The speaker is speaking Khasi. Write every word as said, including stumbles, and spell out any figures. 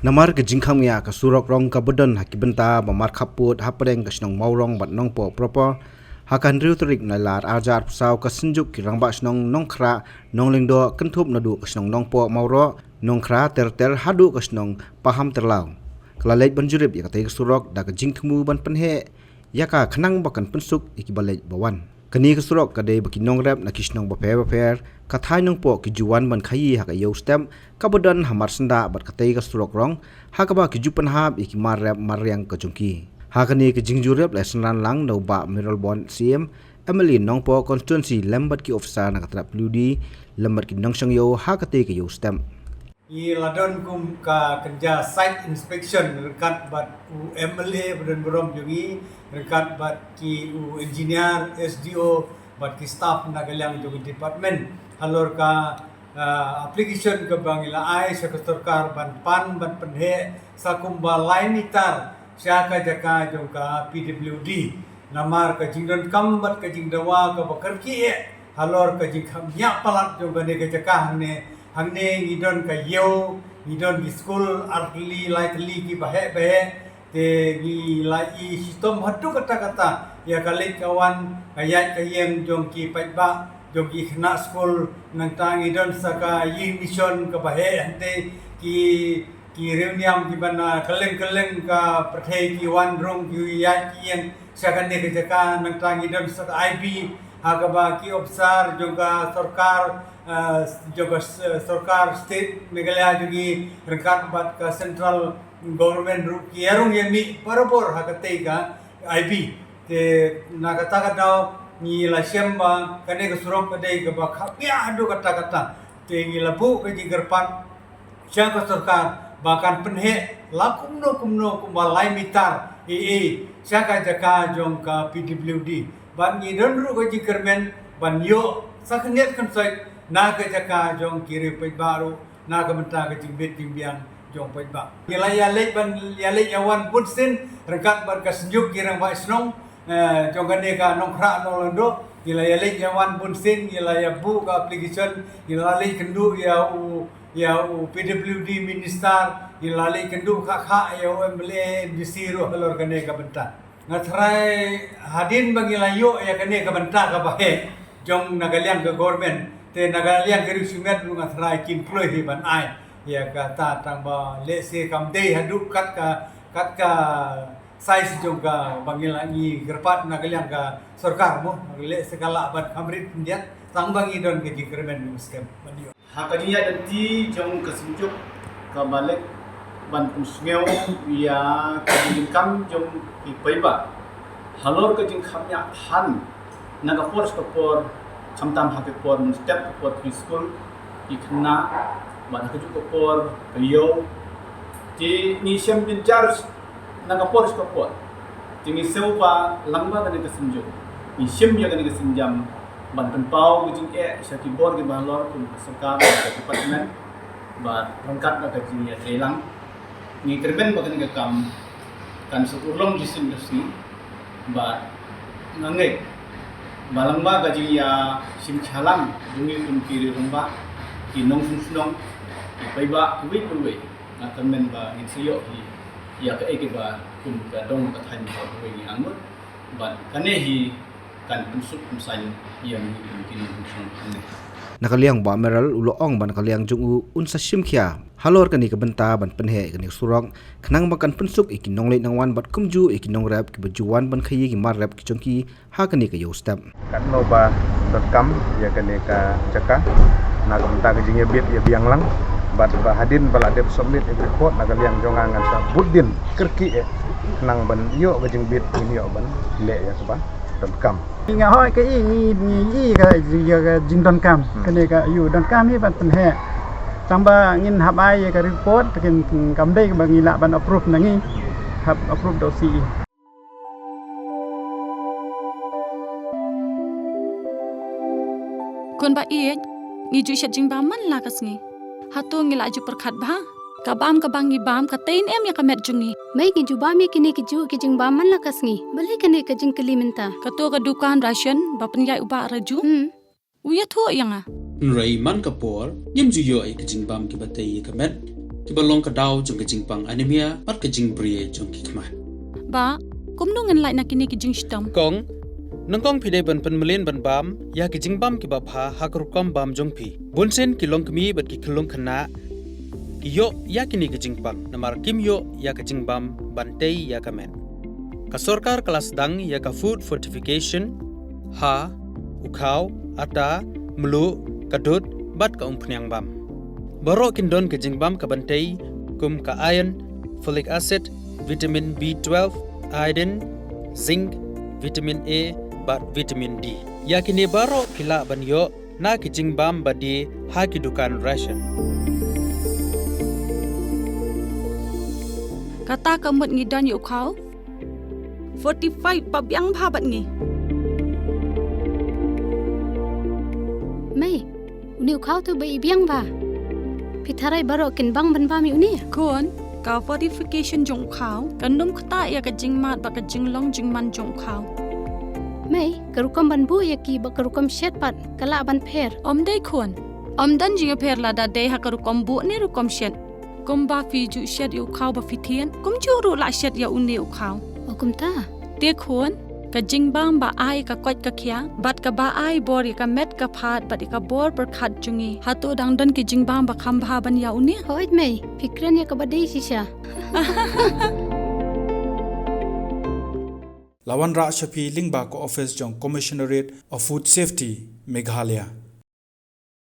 Namar ka jingkham ïa ka surok rong kaba don ha ki bynta ba markhappud hapdeng ka shnong Mawrong bad Nongpoh proper, ha ka hynriew tarik Nailar arhajar arphew saw ka Synjuk ki Rangbah Shnong Nongkhrah Nonglyngdoh kynthup naduh ka shnong Nongpoh Mawroh Nongkhrah ter ter haduh ka shnong Paham Terlaw, ka la leit ban jurip ïa katei ka surok da ka jingthmu ban pynheh ïa ka khnang ba kan pynsuk ïa kiba leit ba wan. Kane ka surok ka dei ba ki nongrep na ki shnong bapher bapher ka thaiñ Nongpoh ki ju wan ban khaïi ha ka ïew step kaba don ha mar syndah bad katei ka surok rong, ha kaba ki ju pynhap ïa ki mar rep mar riang ka jong ki. Ha kane ka jingjurip la synran lang da u Bah Mayralborn Syiem, M L A Nongpoh constituency lem bad ki officer na ka trap P W D lem bad ki nongshong ïew ha katei ka ïew step. Ngi la don kum ka kynja site inspection ryngkat bad u M L A ba don burom jong ngi, ryngkat bad ki u engineer, S D O, bad ki staff na ka liang jong ki department halor ka, ah, application kaba ngi la ai sha ka sorkar ban pan ban pynheh sa kumba lai mitar sha ka jaka jong ka P W D. Namar ka jingdonkam bad ka jingdawa kaba kyrkieh halor ka jingkham ïa palat jong kane ka jaka hangne. Hangne ngi don ka ïew, ngi don ki skul ar tylli lai tylli kiba heh ba heh. Te ngi la ïohi shitom haduh katta katta ïa ka leit ka wan, ka ïaid ka ïeng jong ki paidbah, jong ki khynnah skul. Nangta ngi don sa ka ïing mission kaba heh hangtei, ki ki riewniam kiba na kylleng kylleng ka pyrthei ki wan rung ki ïaid ki ïeng sha kane ka jaka. Nangta ngi don sa ka I B ha kaba ki officer jong ka sorkar, eh, jong ka s-, sorkar state Meghalaya jong ngi ryngkat bad ka central government ruh ki ïarung ïamih barabor ha katei ka I B. Te na kata ka daw ngi la shem ba kane ka surok ka dei kaba kham ïa haduh katta katta. Te ngi la buh ka jingkyrpad sha ka sorkar ba kan pynheh la kumno kumno kumba lai mitar ei ei sha ka jaka jong ka P W D. Bad ngi don ruh ka jingkyrmen ban ïoh sa khyndiat khynsoit na ka jaka jong ki riew paidbah ruh na ka bynta ka jingbit jingbiang jong paidbah. Ngi la ïaleit ban ïaleit ïawan bun sien ryngkat bad ka Synjuk ki Rangbah Shnong, eh, jong kane ka Nongkhrah Nonglyngdoh. Ngi la ïaleit ïawan bun sien, ngi la ïabuh ka application, ngi la leit kynduh ïa u, ïa u P W D minister, ngi la leit kynduh kha kha ïa u M L A, M D C ruh halor kane ka bynta. Nga tharai hadien ba ngi la ïoh ïa kane ka bynta kaba heh jong na ka liang ka government, te na ka liang ka riew shimet ruh nga tharai kin kloi hi ban ai ïa kata, tang ba lehse kam dei haduh kat ka, kat ka size jong ka ba ngi la ngi kyrpad na ka liang ka sorkar mo, lehse ka lah ban kham rit khyndiat tang ba ngi don ka jingkyrmen jong skhem ban ïoh. Ha ka jingïaid lynti jong ka Synjuk kaba leit ban pynsngew ïa ka jingdonkam jong ki paidbah halor ka jingkham ïa than na ka por sha ka por, khamtam ha ka por mynstep, ka por ki skul, ki khynnah, bad ha kajuh ka por ka ïew. Te ngi shem jynjar na ka por sha ka por. Te ngi sngew ba lyngba kane ka Synjuk ngi shim ïa kane ka sienjam ban pynpaw ka jingeh sha ki bor kiba halor kum ka sorkar, ka department, bad ryngkat bad ka jingïatreilang. Ngi kyrmen ba kane ka kam kan sa urlong shisien ka sngi, bad nga ngeit ba lyngba ka jingïashim khia lang jong ngi kum ki rangbah, ki nongshong shnong, ki paidbah kiwei pa kiwei, nga kyrmen ba ngin sa ïoh hi ïa kaei kaba kum ka dong ka thaiñ ba kiwei ngi angnud, bad kane hi kan pynsuk pynsan ïa ngi kum ki nongshong shnong hangne. Na ka liang Bah Mayralborn u la ong ba na ka liang jong u un sa shim khia halor kane ka bynta ban pynheh ïa kane ka surok, khnang ba kan pynsuk ïa ki nongleit nongwan bad kumjuh ïa ki nongrep kiba ju wan ban khaïi ki mar rep ki jong ki ha kane ka ïew step. Katno ba donkam ïa kane ka jaka na ka bynta ka jingïabit ïabiang lang, bad ba hadien ba la dep submit ïa ka report na ka liang jong nga ngan sa bud dien kyrkieh eh, khnang ban ïoh ka jingbit, ngin ïoh ban leh ïa kaba donkam. Nga hoi ka i, ngi, ngi i ka, ïa ka jingdonkam. Hmm. Kane ka ïoh donkam hi ban pynheh. Tang ba ngin hap ai ïa ka report, kin, kam dei ba ngi lah ban approve na ngi. Hap approve da u C E. Khun ba ïeit, ngi ju shet jingbam man la ka sngi. Hato ngi la ju pyrkhat bha? Ka bam kaba ngi bam ka tei ne em ïa ka met jong ngi? Mei, ngi ju bam ïa kine kijuh ki jingbam man la ka sngi. Balei kane ka jingkylli mynta? Kato ka dukan ration ba pynïaid u Bah Raju. Hmm. U ïathuh ïa nga. Hynrei man ka por ngim ju ïoh ïa ki jingbam kiba tei ïa ka met. kiba long ka daw jong ka jingpang anemia bad ka jingbriew jong ki khmat. Bah, kumno ngan lait na kine ki jingshitom? Kong, nyngkong phi dei ban pynmlien ban bam ïa ki jingbam kiba bha ha ka rukom bam jong phi. Bunsien ki longkmie bad ki khyllung khynnah ki ïoh ïa kine ki jingpang namar kim ïoh ïa ka jingbam ban tei ïa ka met. Ka sorkar ka la sdang ïa ka food fortification ha u khaw, ata, mluh, ka dud bad ka umphniang bam. Baroh kin don ka jingbam ka ban tei kum ka iron, folic acid, vitamin B twelve, iodine, zinc, vitamin A bad vitamin D. Ïa kine baroh phi lah ban ïoh na ki jingbam ba die ha ki dukan ration. Kata ka mut ngi don ïa u khaw fortified ba biang bha bad ngi. Mei, une u khaw te ba i biang bha. Phi tharai baroh kin bang ban bam ïa une? Khun, ka fortification jong u khaw kan ym ktah ïa ka jingmad bad ka jinglong jingman jong u khaw. Mei, ka rukom ban buh ïa ki bad ka rukom shet pat ka lah ban pher? Ym dei khun. Ym don jingpher lada dei ha ka rukom buh ne rukom shet. Kumba phi ju shet ïa u khaw ba phi thied, kumjuh ruh lah shet ïa une u khaw. O kumta. Te khun, ka jingbam ba ai ka koit ka khiah bad kaba ai bor ïa ka met ka phad bad ïa ka bor pyrkhat jong ngi, hato dang don ki jingbam ba kham bha ban ïa une? Hooid mei, phi kren ïa kaba dei shisha. La wanrah sha phi lyngba ka office jong Commissionerate of Food Safety, Meghalaya.